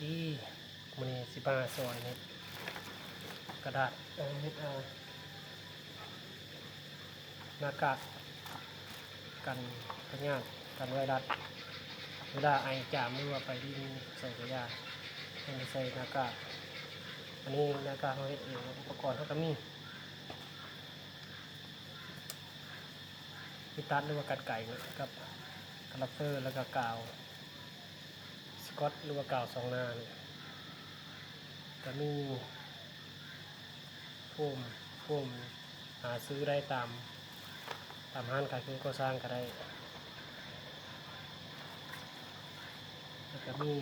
ອີ ມື້ນີ້ຊິມາສອນເຮັດກະດາດ ເອີ ເຮັດ ເອີ ໜ້າກາກກັນພະຍາດ ກັນໄວຣັສ ເວລາໄອຈາມ ຫຼືວ່າໄປຫຼິ້ນໃສ່ກະຢາ ເພິ່ນໃສ່ໜ້າກາກ. ອັນນີ້ໜ້າກາກເຮົາເຮັດເອງ ອຸປະກອນເຮົາກະມີ ມີຕັດ ຫຼືວ່າກັນໄກເນາະ ກັບກະລັບເຟີ ແລ້ວກະກາວ ສະກອດ ຫຼືວ່າກາວສອງໜ້ານີ້ ກະມີໂຟມ ໂຟມ ຫາຊື້ໄດ້ຕາມ ຕາມຮ້ານຂາຍເຄື່ອງກໍ່ສ້າງກະໄດ້ ແລ້ວກະມີ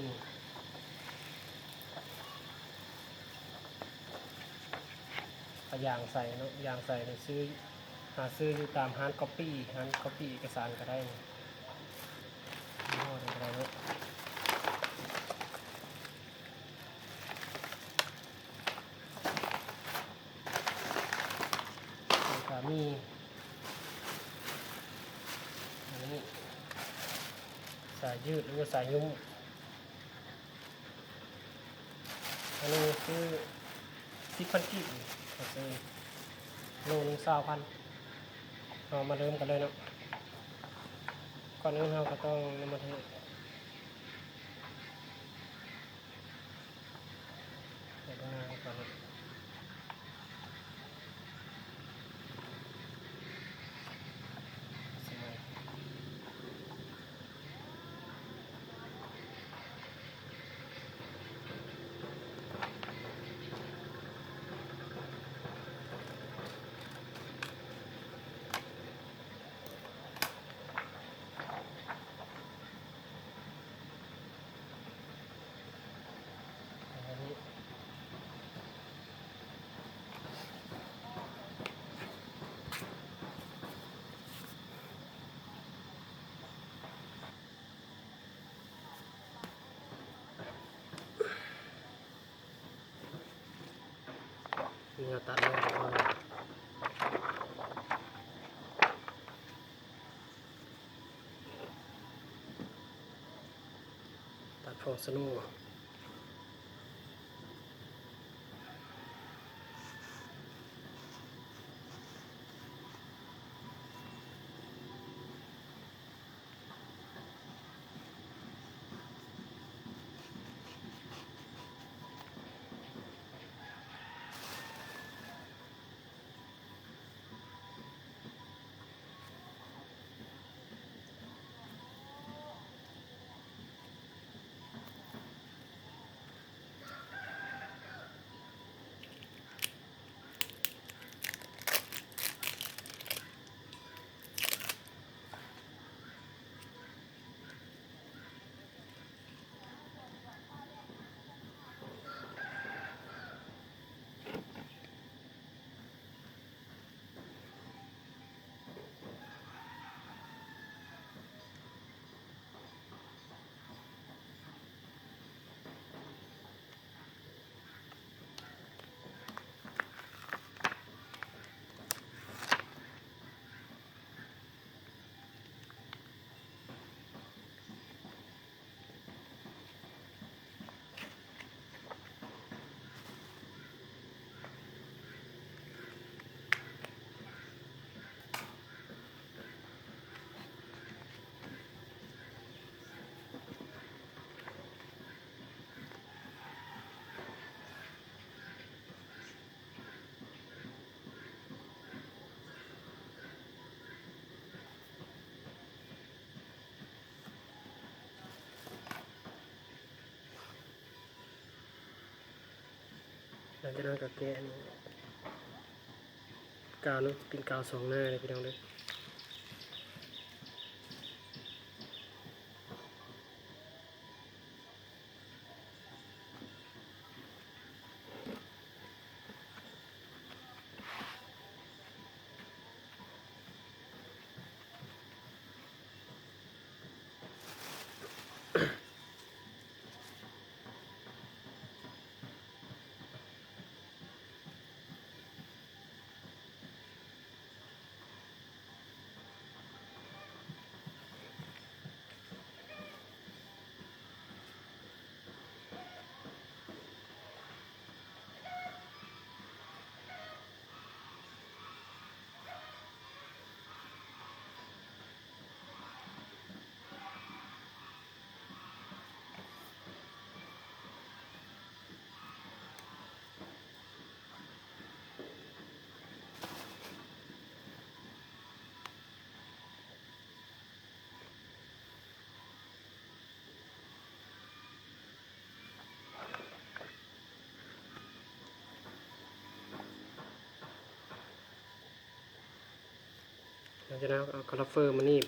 ຜ້າຢາງໃສເນາະ ຢາງໃສນີ້ຊື້ ຫາຊື້ຢູ່ຕາມຮ້ານກັອບປີ້ ຮ້ານກັອບປີ້ເອກະສານກະໄດ້ ຍີ່ຫໍ້ໃດກະໄດ້ເນາະ. ແລ້ວກະມີອັນນີ້ ສາຍຍືດ ຫຼືວ່າສາຍຫຍຸ້ມ ອັນນີ້ຄືສິບພັນກີບ ໂລໜຶ່ງຊາວພັນ. ເຮົາມາເລີ່ມກັນເລີຍເນາະ ກ່ອນອື່ນເຮົາກະຕ້ອງນຳມາເທ ໃສ່ເບິ່ງໜ້າກ່ອນເນາະ. ນີ້ເຮົາຕັດແລ້ວ ຕັດພໍສະໂນ. ຫຼັງຈາກນັ້ນກະແກະອັນນີ້ ກາວເນາະ ເປັນກາວສອງໜ້າເດີພີ່ນ້ອງເດີ. ຫຼັງຈາກນັ້ນເອົາຄາລາເຟີມາໜີບ.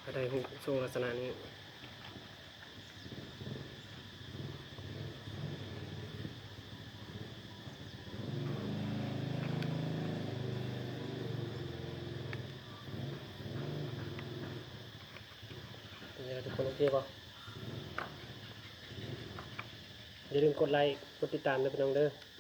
ກໍໄດ້ຮູບຊົງລັກສະນະນີ້. ເປັນຈັ່ງໃດທຸກຄົນ ໂອເຄບໍ່? ຢ່າລືມກົດໄລ້ ກົດຕິດຕາມເດີພີ່ນ້ອງເດີ.